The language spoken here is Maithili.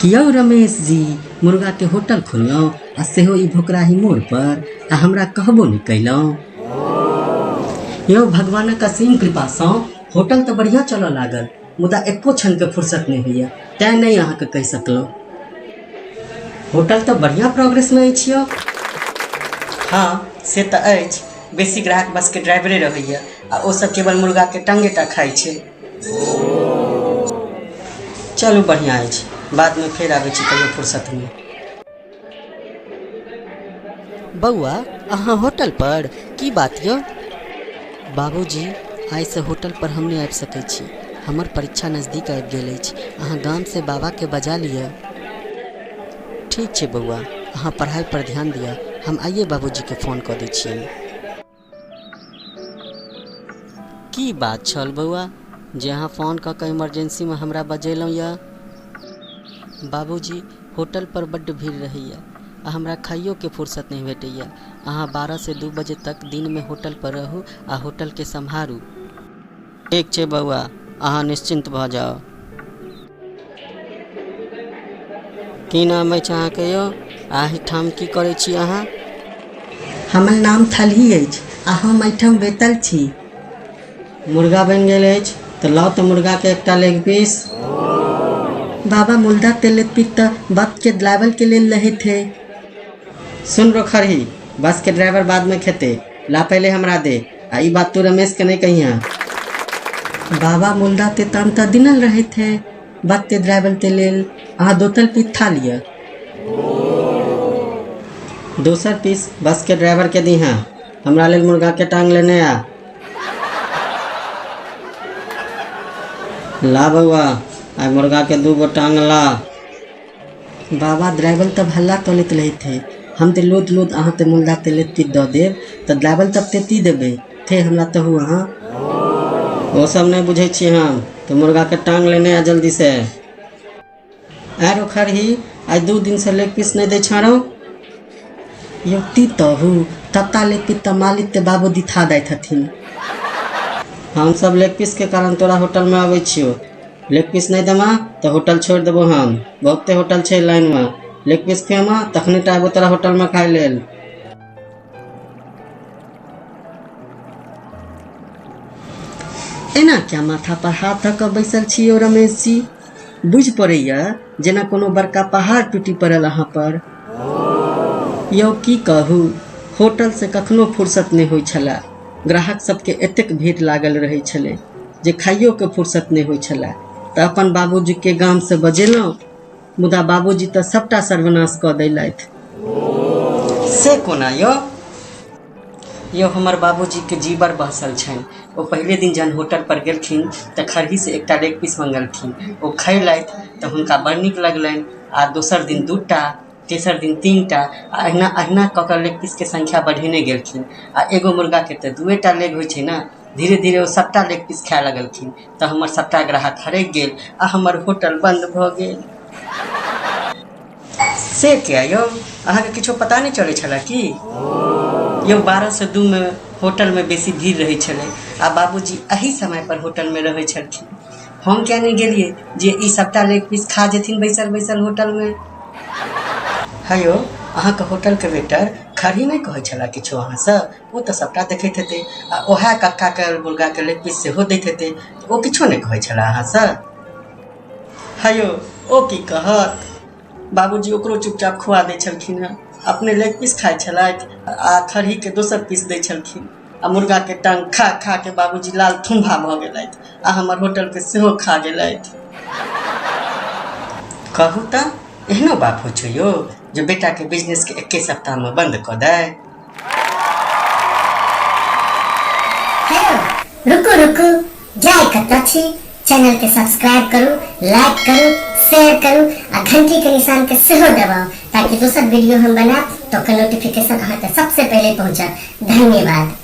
कि यौ रमेश जी, मुर्गाके होटल खोललहुँ आ सेहो ई भोकराही मोड़ पर, आ हमरा कहबो नहि कयलहुँ। यौ भगवानक असीम कृपासँ होटल तऽ बढ़िआँ चलऽ लागल, मुदा एको क्षणके फुर्सत नहि होइए, तेँ नहि अहाँके कहि सकलहुँ। होटल तऽ बढ़िआँ प्रोग्रेसमे अछि यौ। हँ से तऽ अछि, बेसी ग्राहक बसके ड्राइवरे रहैए आ ओ सब केवल मुर्गाके टाँगेटा खाइ छै। चलू बढ़िआँ अछि, बादमे फेर आबै छी कहियो फुर्सतमे। बौआ अहाँ होटल पर? की बात यौ? बाबूजी, आइसँ होटल पर हम नहि आबि सकै छी। हमर परीक्षा नजदीक आबि गेल अछि। अहाँ गामसँ बाबाके बजा लिअ। ठीक छै बौआ, अहाँ पढ़ाइ पर ध्यान दिअ। हम आइए बाबूजीके फोन कऽ दै छियनि। की बात छल बौआ जे अहाँ फोन कऽ कऽ इमरजेंसीमे हमरा बजेलहुँ यऽ? बाबूजी, होटल पर बड्ड भीड़ रहैए आ हमरा खाइयोके फुर्सत नहि भेटैए। अहाँ 12 से 2 बजे तक दिनमे होटल पर रहू आ होटलके सम्हारू। ठीक छै बौआ, अहाँ निश्चिन्त भऽ जाउ। की नाम अछि अहाँके यौ? आ एहिठाम की करै छी अहाँ? हमर नाम थलही अछि आ हम एहिठाम वेतल छी। मुर्गा बनि गेल अछि तऽ लाउ तऽ मुर्गाके एकटा लेग पीस। बाबा मुर्दा ते लेग पीस तऽ बसके ड्राइवरके लेल रहै थे। सुन रो खरही, बसके ड्राइवर बादमे खेतै, ला पहिले हमरा दे आ ई बात तू रमेशके नहि कहिहेँ। बाबा मुर्दा ते तहन तऽ दिनल रहै थे बसके ड्राइवर के लेल, अहाँ दोसर पीस खा लिअ। दोसर पीस बसके ड्राइवरके दिहेँ, हमरा लेल मुर्गाके टाँग लेने आ। ला बौआ, आइ मुर्गाके 2 गो टाँग ला। बाबा ड्राइवर तब हल्ला करैत रहैत थे, हम तऽ लोद लोद अहाँ तऽ मुर्गा ते लेग पीस दऽ देब तऽ ड्राइवर तब ते ती देबै थे हमरा तहु अहाँ। ओ सब नहि बुझै छियै हम, तऽ मुर्गाके टाँग लेने आ जल्दीसँ। आरो खरही, आइ 2 दिनसँ लेग पीस नहि दै छौ। यौ ती तहु तत्ता लेग पीस तऽ मालिक ते बाबू दिथा दैत हथिन। हम सब लेग पीसके कारण तोरा होटलमे अबै छियौ। लेग पीस नहि देबऽ तऽ होटल छोड़ि देबो हम। बहुते होटल छै लाइनमे। लेग पीस खुएबऽ तखने टा अयबो तोरा होटलमे खाय लेल। एना क्या माथा पर हाथ धऽ कऽ बैसल छी यौ रमेश जी? बुझि पड़ैया जेना कोनो बड़का पहाड़ टूटि पड़ल अहाँ पर। यौ की कहू, होटलसँ कखनो फुर्सत नहि होइ छलए। ग्राहक सबके एतेक भीड़ लागल रहै छलै जे खाइयोके फुर्सत नहि होइ छलए। तऽ अपन बाबूजीके गामसँ बजेलहुँ, मुदा बाबूजी तऽ सबटा सर्वनाश कऽ देलथि। से कोना यौ? यौ हमर बाबूजीके जीवर बहसल छनि। ओ पहिले दिन जहन होटल पर गेलखिन तऽ खरहीसँ एकटा लेग पीस मंगलखिन। ओ खयलथि तऽ हुनका बड़ नीक लगलनि आ दोसर दिन 2टा, तेसर दिन 3टा आ अहिना अहिना कऽ कऽ लेग पीसके संख्या बढ़ेने गेलखिन। आ एगो मुर्गाके तऽ 2टा लेग होइ छै ने। धीरे धीरे ओ सबटा लेग पीस खाय लगलखिन तऽ हमर सबटा ग्राहक हरकि गेल आ हमर होटल बन्द भऽ गेल। से किया यौ? अहाँके किछो पता नहि चलै छलए की? यौ 12 से 2 मे होटलमे बेसी भीड़ रहै छलै आ बाबूजी एही समय पर होटलमे रहै छलखिन। हम किया नहि गेलियै जे ई सबटा लेग पीस खा जेथिन बैसल बैसल होटलमे। हे यौ, अहाँके होटलके वेटर खरही नहि कहै छलए किछो अहाँसँ? ओ तऽ सबटा देखैत हेतै आ ओएह कक्काके मुर्गाके लेग पीस सेहो दैत हेतै, ओ किछो नहि कहै छलए अहाँसँ? हे यौ, ओ की कहत, बाबूजी ओकरो चुपचाप खुआ दै छलखिन हेँ। अपने लेग पीस खाइ छलथि आ खरहीके दोसर पीस दै छलखिन आ मुर्गाके टाँग खा खा के बाबूजी लाल थुम्भा भऽ गेलथि आ हमर होटलके सेहो खा गेलथि। कहू तऽ एहनो बाप होइ छै यौ जे बेटाके बिजनेसके एके सप्ताहमे बन्द कऽ दै? हेलो, रुकू रुकू, जाय कतऽ छी? चैनल के सब्सक्राइब करू, लाइक करू, शेयर करू आ घंटी के निशान के सेहो दबाउ ताकि दोसर वीडियो हम बनायब तऽ ओकर नोटिफिकेशन अहाँ तक सबसे पहिले पहुंचत। धन्यवाद।